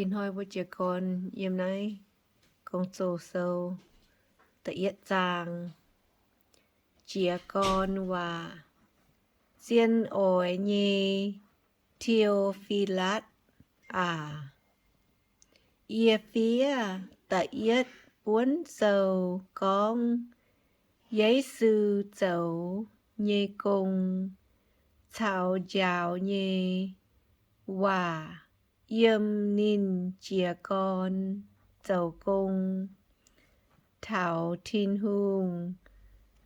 Ih hnoi mbuo jiez gorn yiem naaiv Gong-Zoh Sou da'yietv zaang. Jiez gorn waac. Zien oix nyei Ti^o^fi^latv aac, yie fiev da'yietv buonv sou gorngv Yesu zoux nyei gong caux njaaux nyei waac yiem ninh jiez gorn zoux gong taux Tin-Hungh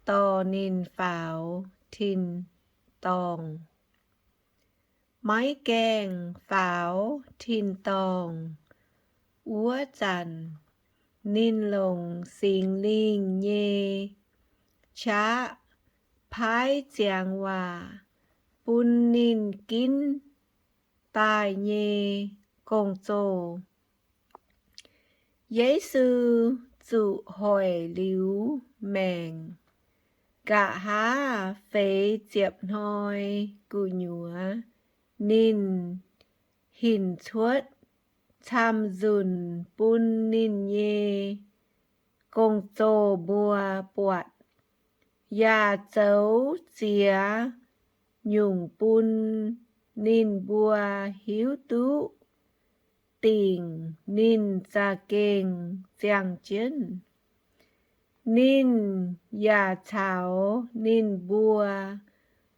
dorh ninh faaux tin-dorngh. Maiv gaengh faaux tin-dorngh wuov zanc, ninh longc Singx Lingh nyei qaqv paaiv ziangx waac bun ninh ginv daaih nyei gong-zoh. Yesu zuqc hoic liuz maengc. Nqa'haav feix ziepc hnoi gu'nyuoz ninh hinc cuotv camv-nzunc bun ninh nyei gong-zoh mbuo buatc, yaac zoux ziex nyungc bun ninh mbuo hiuv duqv dingc ninh za'gengh ziangh jienv. Ninh yaac caux ninh mbuo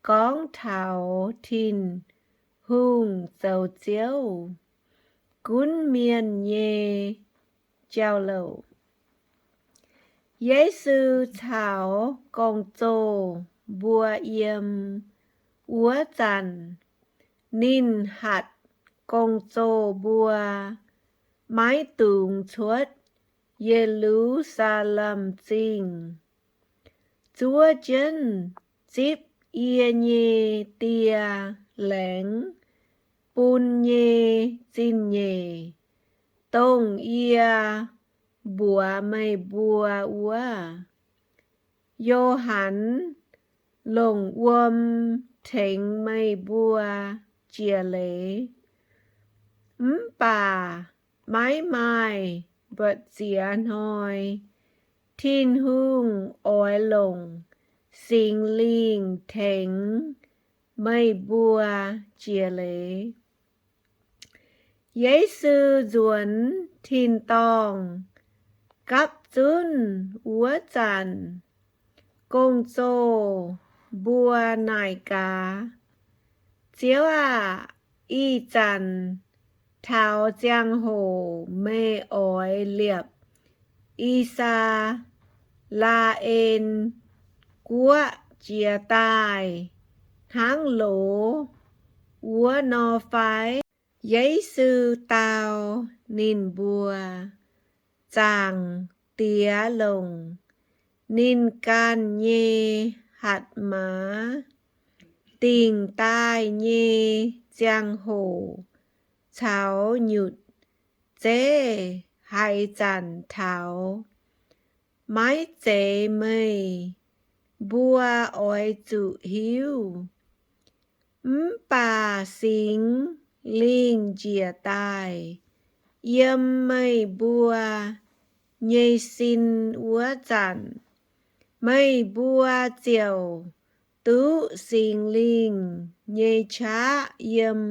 gorngv taux Tin-Hungh zoux Ziouv, gunv mienh nyei jauv-louc. Yesu caux gong-zoh mbuo yiem wuov zanc, ninh hatc gong-zoh mbuo maiv dungx cuotv Ye^lu^saa^lem Zingh. Zuov jienv zipv yie nyei die laengz bun nyei zingh nyeic, dongh yie mbuox meih mbuo wuov. Yo^han longc wuom tengx meih mbuo jiex leiz, mv baac maiv maaih mbu'ziex hnoi Tin-Hungh oix longc Singx Lingh tengx meih mbuo jiex leiz. Yesu nzuonx tin-dorngh gapv zunv wuov zanc, gong-zoh mbuo naaic gaax, Ziouv aah! Ih zanc taux ziangh hoc meih oix liepc I^saa^laa^en Guoqv jiez daaih hnangv loz wuov nor fai? Yesu dau ninh mbuo, Zaangc Diex longc ninh ganh nyei hatc maaz dingc daaih nyei ziangh hoc caux nyutc zeiv haaix zanc taux, maiv zeiz meih mbuo oix zuqc hiuv. Mv baac Singx Lingh njiec daaih yiem meih mbuo nyei sin wuov zanc, meih mbuo ziouc duqv Singx Lingh nyei qaqv yiem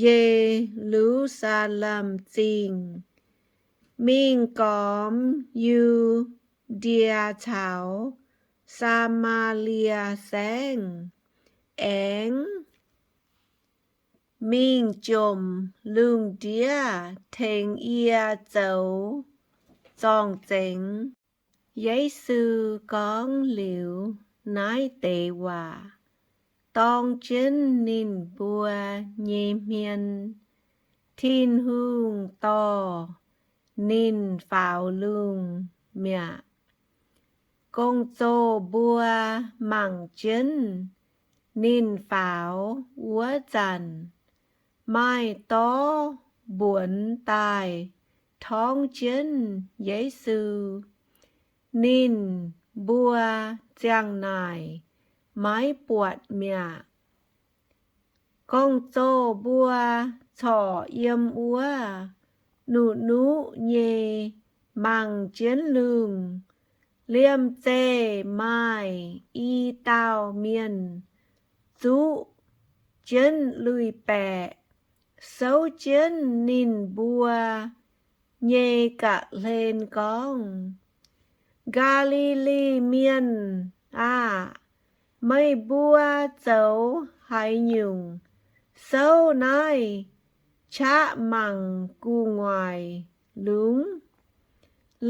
Ye^lu^saa^lem Zingh, mingh gormx Yu^ndie caux Saa^maa^lie Saengv, aengx mingh jomc lungh ndiev tengx yie zoux zorng-zengx. Yesu gorngv liuz naaiv deix waac, dorng jienv ninh mbuo nyei hmien, Tin-Hungh dorh ninh faaux lungh mi'aqv. Gong-zoh mbuo mangc jienv ninh faaux wuov zanc, maaih dorv mbuonx daaih torngv jienv Yesu. Ninh mbuo ziang naaic maiv buatc mi'aqv. Gong-zoh mbuo corc yiem wuov nuqv-nuqv nyei mangc jienv lungh. Liemh zeih maaih i dauh mienh zuqv jienv lui-baeqc souv jienv ninh mbuo nyei ga'hlen gorngv, Gaa^li^li Mienh aah! Meih mbuo zoux haaix nyungc souv naaiv qaqv mangc gu'nguaaic lungz?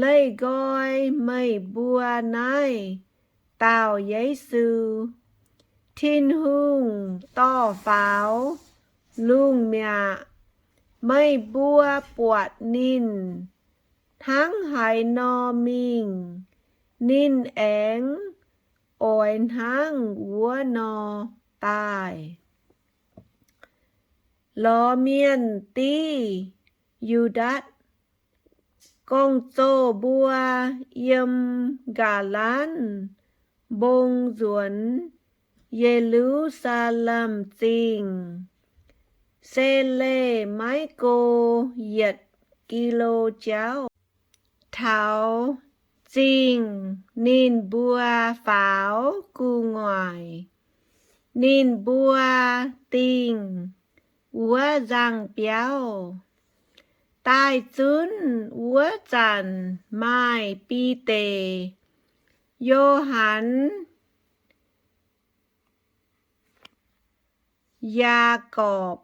Leih nqoi meih mbuo naaiv dauh Yesu, Tin-Hungh dorh faaux lungh mi'aqv. Meih mbuo buatc ninh hnangv haaix nor mingh, ninh aengx oix hnangv wuov nor daaih. Lorz mienh div Yu^ndaatc gong-zoh mbuo yiem Nqa'lanv Mbong nzuonx Ye^lu^saa^lem Zingh, se leih maiv go yietc ki^lo jauv, taux zingh ninh mbuo faaux gu'nguaaic. Ninh mbuo dingh wuov nzangh biauv. Daaih zunv wuov zanc maaih Bide, Yo^han, Yaagorpc,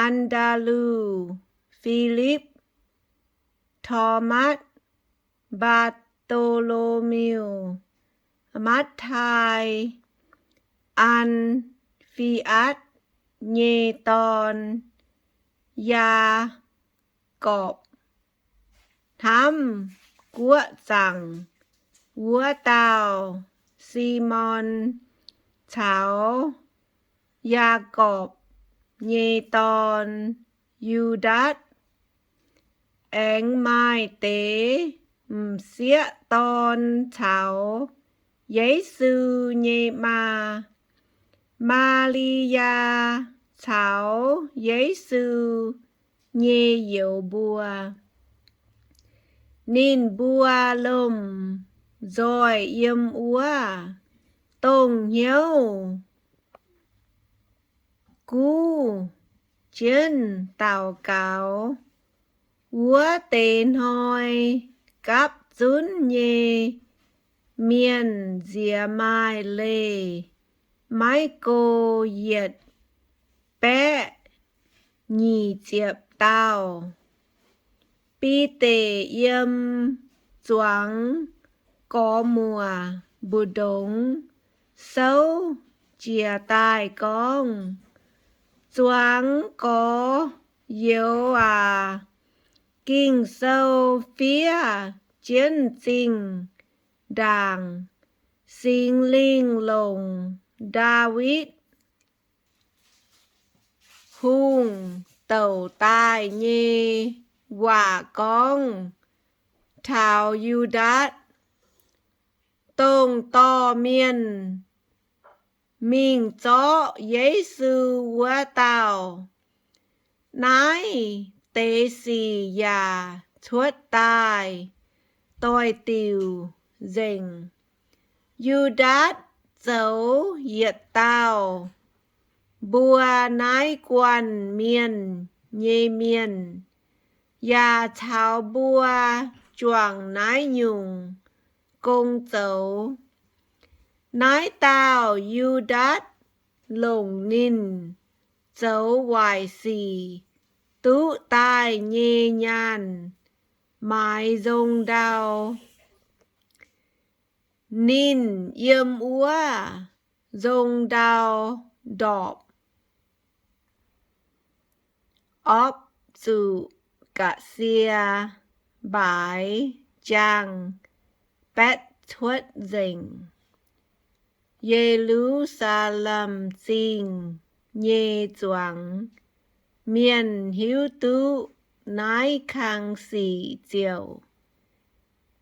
An^ndaa^lu, Filipv, Tormatv, Mbaatolomiu, Matv^tai, An^fi^atv nyei dorn, Yaagorpc, hnamv guoqv zaangc wuov dauh Simon, caux Yaagorpc nyei dorn, Yu^ndaatc. Aengx maaih deix m'sieqv dorn caux Yesu nyei maa, Maa^li^yaa, caux Yesu nyei youz mbuo. Ninh mbuo lomh nzoih yiem wuov dongh hnyouv guv jienv daux gaux. Wuov deix hnoi gapv zunv nyei mienh nziex maaih leih maiv go yietc baeqv nyic ziepc dauh. Bide yiem zuangx gorx-muoc mbu'ndongx souv jiez daaih gorngv, Zuangx gorx-youz aac, Ging-Sou fiev jienv zinh ndaangc Singx Lingh longc Ndaawitv Hungh douc daaih nyei waac gorngv taux Yu^ndaatc, dongh dorh mienh mingh zorqv Yesu wuov dauh. Naaiv deix sic yaac cuotv daaih doix-diuc nzengc. Yu^ndaatc zoux yietc dauh mbuo naaiv guanh mienh nyei mienh, yaac caux mbuo juangc naaiv nyungc gong zoux. Naaiv dauh Yu^ndaatc longc ninh zoux waaic sic duqv daaih nyei nyaanh maaiz nzong ndau. Ninh yiem wuov nzong ndau ndorpc opv zuqc ga'sie mbaaix jaang baetv cuotv nzengc. Ye^lu^saa^lem Zingh nyei zuangx mienh hiuv duqv naaiv kang sic ziouc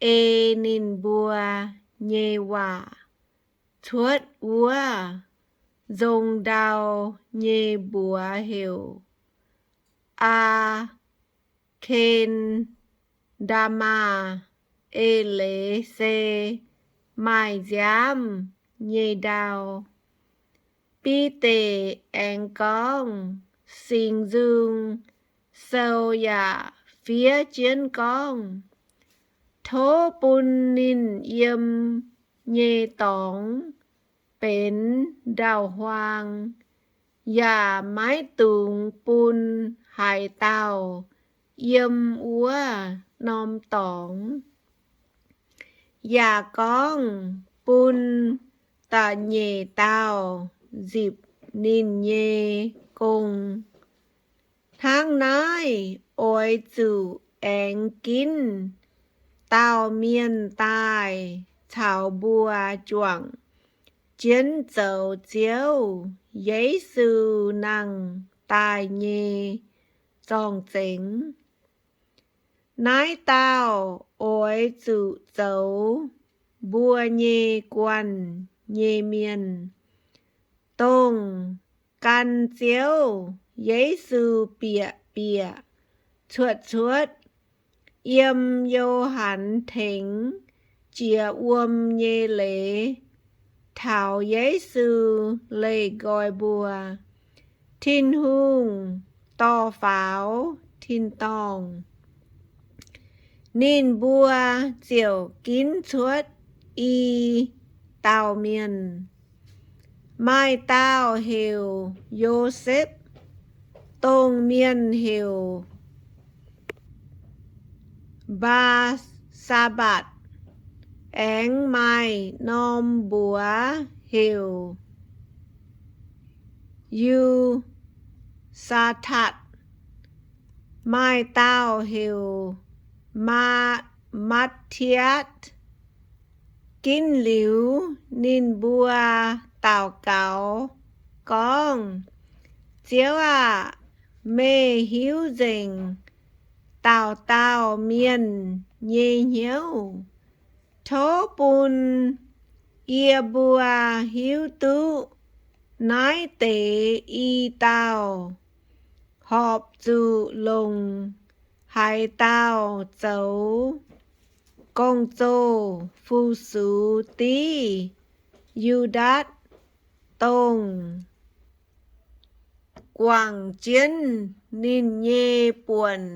ei ninh mbuo nyei waac cuotv wuov nzong ndau nyei mbuox heuc Aa^ken^ndaa^maa, Eix Leiz se maaih nziaamv nyei ndau. Bide aengx gorngv, Singx Nzung Sou yaac fiev jienv gorngv, Tov bun ninh yiem nyei dorngx benx ndau-huaang, yaac maiv dungx bun haaix dauh yiem wuov norm dorngx. Yaac gorngv bun da'nyeic dauh nzipc ninh nyei gong. Hnangv naaiv oix zuqc aengx ginv dauh mienh daaih caux mbuo juangc jienv zoux Ziouv Yesu nangh daaih nyei zorng-zengx. Naaiv dauh oix zuqc zoux mbuo nyei guanh nyei mienh, dongh gan Ziouv Yesu bieqc bieqc cuotv cuotv, yiem Yo^han tengx jiex wuom nyei leiz taux Yesu leih nqoi mbuo, Tin-Hungh dorh faaux tin-dorngh. Ninh mbuo ziouc ginv cuotv i dauh mienh. Maaih dauh heuc Yosepv, dongh mienh heuc Mbaa^saa^mbatc, aengx maaih norm mbuox heuc Yu^saa^tatc. Maaih dauh heuc Maa, Matv^ti^atc. Ginv liuz, ninh mbuo daux gaux gorngv, Ziouv aah! Meih hiuv nzengc dauh dauh mienh nyei hnyouv. Tov bun yie mbuo hiuv duqv naaiv deix i dauh horpc zuqc longc haaix dauh zoux gong-zoh fu-sux div Yu^ndaatc, dongh guangc jienv ninh nyei buonc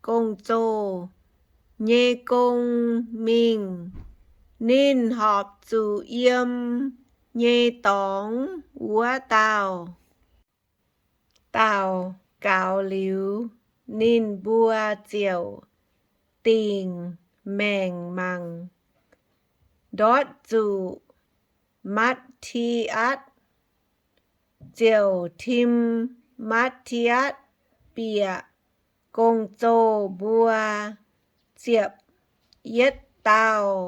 gong-zoh nyei gong mingh. Ninh horpc zuqc yiem nyei dorngx wuov dauh. Daux gaux liuz, ninh mbuo ziouc dingc maengc mangc, ndortv zuqc Matv^ti^atc, ziouc tim Matv^ti^atc bieqc gong-zoh mbuo ziepc yietv dauh.